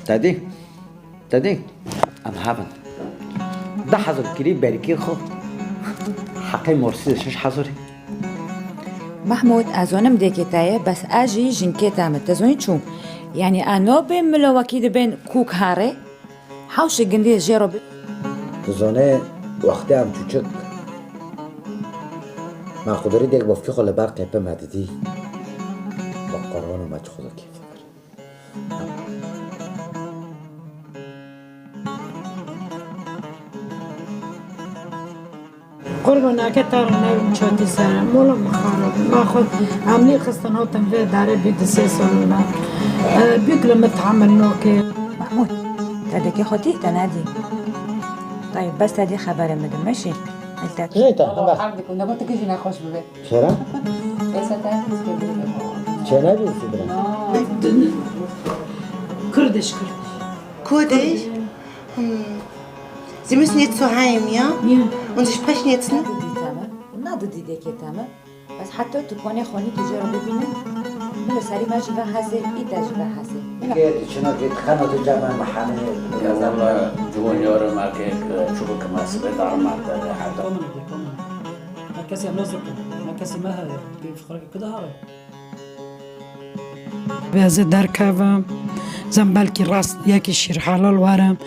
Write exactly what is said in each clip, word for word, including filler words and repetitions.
Te dî? Te dî? Em hev in. Deh hezar kirî berîkê xwe. Heqê morsî de şeş hezarî. Mahmûd, ez zonim dêkê te ye, bes ez jî jinkê te me. Te zonî çû? Yanî a nobên milovakî dibên kûk harê? Hewşê gindî jê re bi. Tu zonê wextê em çûçik. Ma qudirî dêk bofkê xwe li ber qêpe me didî. Bi Qur'an û me çi xwe kêf dikir. Qurbaneke te re ne çatî ser e. Mola min xarab e. Ma xwe emnî xistin hatin vê darê bî di sê sal la. E, bîk li min tehemil nake. Mahmûd, te dêkê xwe dî, te nedî? Tayê, bes te dî xeberê min de, meşî. Jê te, hema. Çêne? Çêne bî sidra. Kurdiş, Kurdiş. Kurdiş. Hm. Sie müssen jetzt so heim, ja? Ja. Und Sie sprechen jetzt nicht? Didî te me. Na didî dêkê te me. Bes heta tu konê xwe nîkî jê re bibînî. Milo serî me jî ve hesê, î te jî ve hesê. Milo. Kê tu çino kê tu xeno tu cama mehanê. Wala ciwan yarim erkek çubuk masibê darma te heta. Komine de, komine. Her kesî em nazikin. Her kesî me heye. Kê fixreke ku de hare. Vê ez ê derkevim, zem belkî rast yekî şîrhelal werim,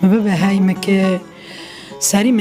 min bibe hey min kê serî min.